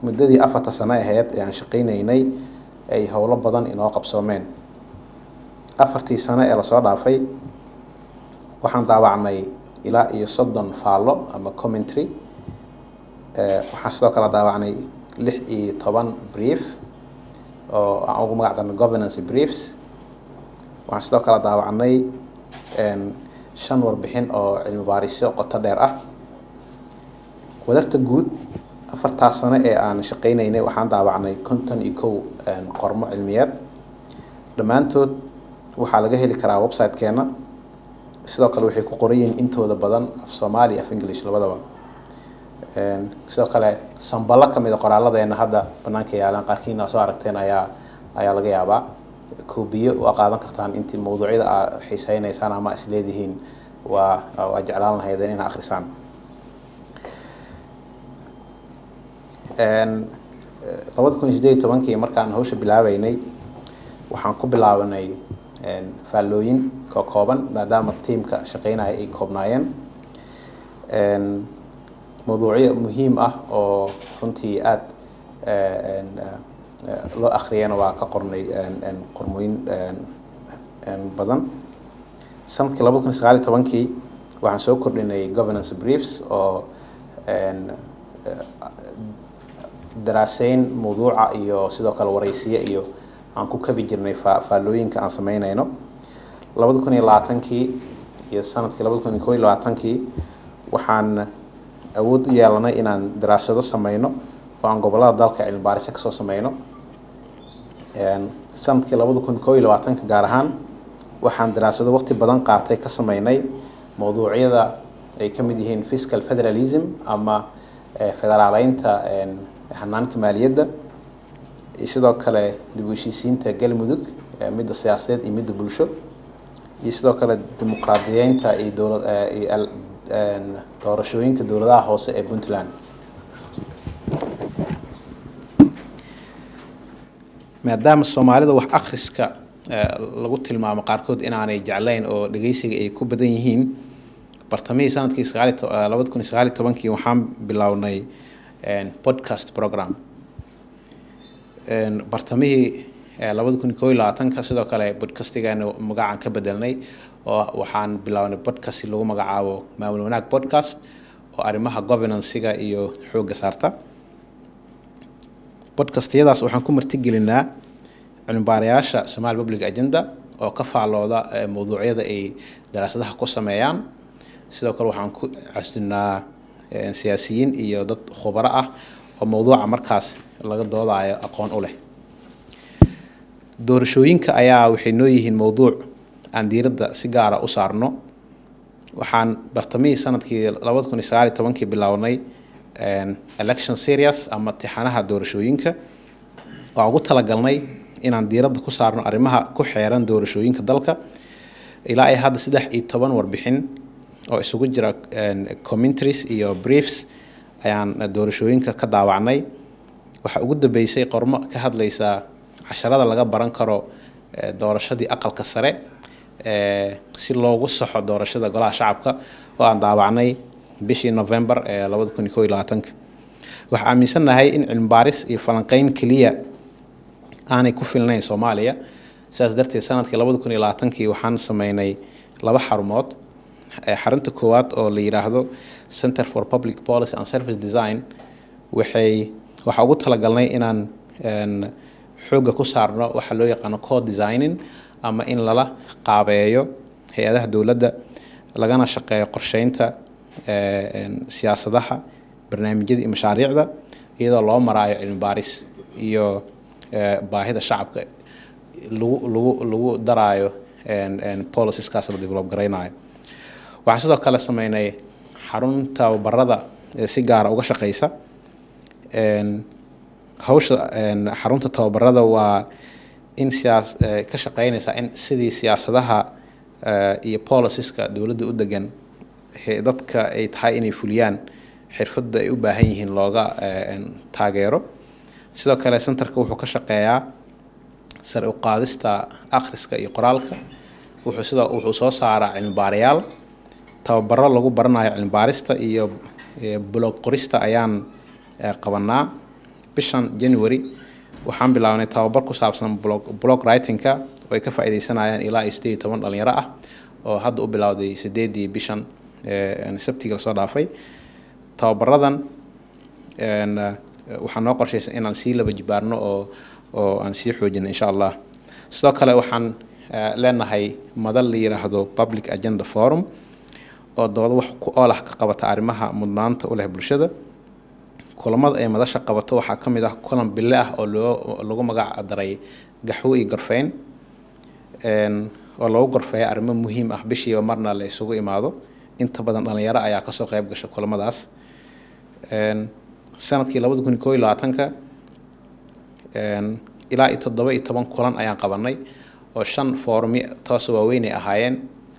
Muddadii 4ta sano ahayd ee aan shaqaynaynay ay howlo badan inoo qabsoomeen. 4tii sano ee lasoo dhaafay waxaan daawacnay ilaa iyo 30 faallo ama commentary. Waxaan sidoo kale daawacnay 16 brief oo aan ugu magac darnay governance briefs. Waxaan sidoo kale daawacnay shan warbixin oo cilmi baarisyo qoto dheer ah. Wadarta guud, 4taas sano ee aan shaqaynaynay waxaan daawacnay 51 qormo cilmiyeed. Dhammaantood waxaa laga heli karaa website-keena. Sidoo kale waxay ku qoran yihiin intooda badan af Soomaali, af English labadaba. Sidoo kale samballo kamid a qoraalladeena hadda banaanka yaalaan, qaarkiina soo aragteen ayaa laga yaabaa. Koobiyo waa qaadan kartaan intii mawduucyada aa xiiseyneysaan ama is leedihiin waa jeclaan lahaydeen inaa akhrisaan. 2018kii markaan hawsha bilaabeynay waxaan ku bilaabanay faallooyin kooban, maadaama tiimka shaqeynaya ay koobnaayeen. Mawduucyo muhiim ah oo runtii aada loo akhriyana waa ka qornay qormooyin badan. Sanadkii 2019kii waxaan soo kordhinay governance briefs oo daraaseyn mawduuca iyo sidoo kale wareysiye iyo aan ku kabi jirnay faallooyinka aan sameynayno. 2020kii iyo sanadkii 2021kii waxaan awood u yeelanay inaan daraasado sameyno oo aan gobolada dalka cilmi baarisyo kasoo sameyno. Sanadkii 2021ka gaar ahaan waxaan daraasado waqti badan qaatay ka sameynay mawduucyada ay ka mid yihiin fiscal federalism ama federaaleynta hanaanka maaliyadda, iyo sidoo kale dib u heshiisiinta Galmudug, midda siyaasadeed iyo midda bulsho, iyo sidoo kale dimuqraadiyeynta iyo dowlad iyo doorashooyinka dowladaha hoose ee Puntland. Maadaama Soomaalida wax akhriska lagu tilmaamo qaarkood inaanay jeclayn oo dhegeysiga ay ku badan yihiin, bartamihii sanadkii 2019kii waxaan bilownay podcast program. Bartamihii 2021ka sidoo kale podcastigeena magacaan ka bedelnay oo waxaan bilownay podcast lagu magacaabo Maamul Wanaag Podcast oo arrimaha governance-ga iyo xoogga saarta. Podcastyadaas waxaan ku martigelinaa cilmibaarayaasha Somali Public Agenda oo ka faallooda mawduucyada ay daraasadaha ku sameeyaan. Sidoo kale waxaan ku casdinaa siyaasiyiin iyo dad khubaro ah oo mawduuca markaas laga doodayo aqoon u leh. Doorashooyinka ayaa waxay noo yihiin mawduuc aan diiradda si gaara u saarno. Waxaan bartamihii sanadkii 2019kii bilownay election series ama tixanaha doorashooyinka oo aan ugu talagalnay inaan diiradda ku saarno arrimaha ku xeeran doorashooyinka dalka. Ilaa ay hadda 13 warbixin oo isugu jira commentaries iyo briefs ayaan doorashooyinka ka daawacnay. Waxaa ugu dambeysay qormo ka hadlaysa casharada laga baran karo doorashadii Aqalka Sare si loogu saxo doorashada Golaha Shacabka oo aan daawacnay bishii November ee 2021ka. Waxaa aaminsannahay in cilmi baaris iyo falanqeyn keliya aanay ku filnayn Soomaaliya. Sidaas darteed sanadkii 2020kii waxaan sameynay laba xarumood. Xarunta koowaad oo la yiraahdo Center for Public Policy and Service Design waxaa ugu talagalnay inaan xoogga ku saarno waxa loo yaqaano co-designing ama in lala qaabeeyo hay-adaha dowladda, lagana shaqeeyo qorsheynta siyaasadaha, barnaamijyada iyo mashaariicda iyadoo loo maraayo cilmi baaris iyo baahida shacabka lagu daraayo policieskaas la develop garaynayo. Waxaan sidoo kale sameynay xarun tababarada si gaara uga shaqeysa. Hawsha xarunta tababarada waa in ka shaqeynaysa in sidii siyaasadaha iyo policieska dowladda u degan dadka ay tahay inay fuliyaan xirfadda ay u baahan yihiin looga taageero. Sidoo kale centerka wuxuu ka shaqeeyaa sare u qaadista akhriska iyo qoraalka. Wuxuu soo saaraa cilmi baarayaal. Tababaro lagu baranayo cilmi baarista iyo blog qorista ayaan qabanaa. Bishan January waxaan bilaabnay tababar ku saabsan blog writing-ka oo ay ka faaideysanayaan ilaa iyo 18 dhalinyaro ah, oo hadda u bilowday 8dii bishan, Sabtiga lasoo dhaafay. Tababaradan waxaa noo qorshaysan inaan sii laba jibaarno oo aan sii xoojino, insha Allah. Sidoo kale waxaan leenahay madal la yiraahdo Public Agenda Forum oo doodo wax ku ool ah ka qabata arrimaha mudnaanta u leh bulshada. Kulamada ay madasha qabato waxaa ka mid ah kulan bille ah oo loo lagu magac daray Gaxwo iyo Gorfeyn, oo lagu gorfeeyo arrimo muhiim ah, bishiiba marna la isugu imaado. Inta badan dhalinyaro ayaa kasoo qayb gasha kulamadaas. Sanadkii 2021-ka ilaa iyo 17 kulan ayaan qabanay, oo shan foorumi toosa waaweyn ay ahaayeen,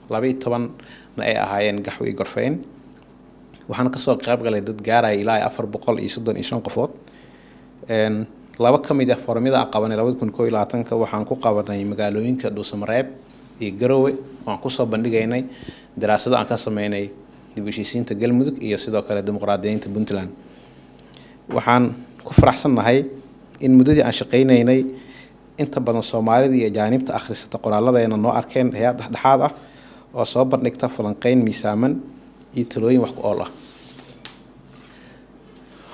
12na ay ahaayeen gaxwo iyo gorfeyn. Waxaana kasoo qayb galay dad gaaraya ilaa iyo 435 qofood. Laba ka mid ah foorumyada aan qabanay 2021-ka waxaan ku qabanay magaalooyinka Dhuusamareeb iyo Garowe, waan kusoo bandhigaynay daraasado aan ka sameynay dib u heshiisiinta Galmudug iyo sidoo kale dimuqraadiyiinta Puntland. Waxaan ku faraxsannahay in muddadii aan shaqaynaynay inta badan Soomaalida iyo ajaanibta akhrisata qoraaladeena noo arkeen hay-ad dhexdhexaad ah oo soo bandhigta falanqeyn miisaaman iyo talooyin wax ku ool ah.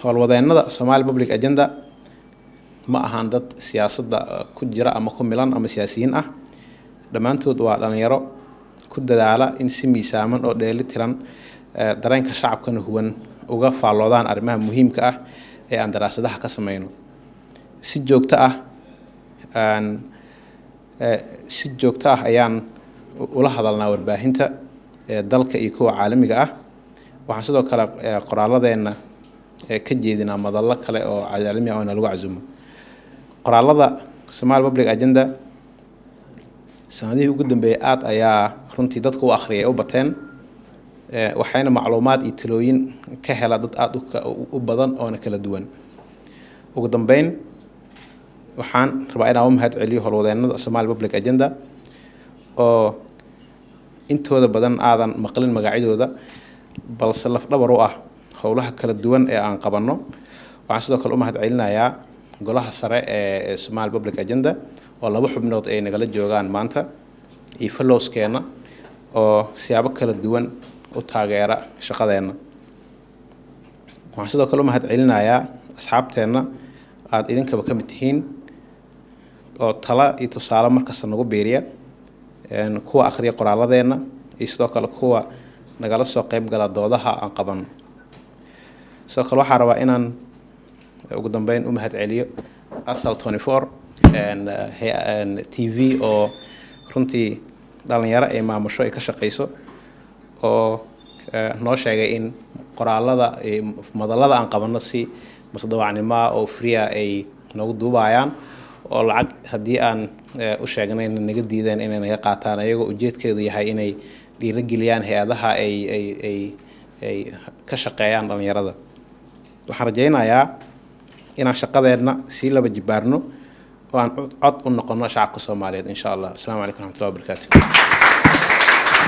Howlwadeenada Somali Public Agenda ma ahan dad siyaasadda ku jira ama ku milan ama siyaasiyiin ah. Dhammaantood waa dhalinyaro ku dadaala in si miisaaman oo dheeli tiran, dareenka shacabkana huwan, uga faalloodaan arrimaha muhiimka ah ee aan daraasadaha ka sameyno. Si joogto ah ayaan ula hadalnaa warbaahinta dalka iyo kuwa caalamiga ah. Waxaan sidoo kale qoraaladeenna ka jeedinaa madallo kale oo caalami ah oo nalagu casuumo. Qoraalada Somali Public Agenda sanadihii ugu dambeeyay aada ayaa runtii dadka u akhriyay u bateen, waxayna macluumaad iyo talooyin ka hela dad aada u badan oona kala duwan. Ugu dambeyn, waxaan rabaa inaan u mahad celiyo howlwadeenada Somali Public Agenda oo intooda badan aadan maqlin magacyadooda, balse lafdhabar u ah howlaha kala duwan ee aan qabanno. Waxaan sidoo kale u mahad celinayaa golaha sare ee Somali Public Agenda oo laba xubnood ay nagala joogaan maanta, iyo fellowskeena oo siyaabo kala duwan u taageera shaqadeenna. Waxaan sidoo kale u mahad celinayaa asxaabteenna aada idinkaba ka mid tihiin oo tala iyo tusaale markasta nagu biiriya, kuwa akhriya qoraaladeenna iyo sidoo kale kuwa nagala soo qeyb gala doodaha aan qabanno. Sidoo kale waxaa rabaa inaan ugu dambeyn u mahad celiyo Asal 24 TV oo runtii dhalinyaro ay maamusho, ay ka shaqeyso, oo noo sheegay in qoraalada madallada aan qabanno si mutadawacnimoa oo free ah ay noogu duubayaan, oo lacag haddii aan u sheegnayna naga diideen inay naga qaataan, ayagoo ujeedkeedu yahay inay dhiirigeliyaan hay-adaha ay ka shaqeeyaan dhalinyarada. Waxaan rajaynayaa inaan shaqadeenna sii laba jibaarno oo aan cod u noqono shacabka Soomaaliyeed, insha Allah. Asalaamu calaykum raxmatullahi wabarakaatu.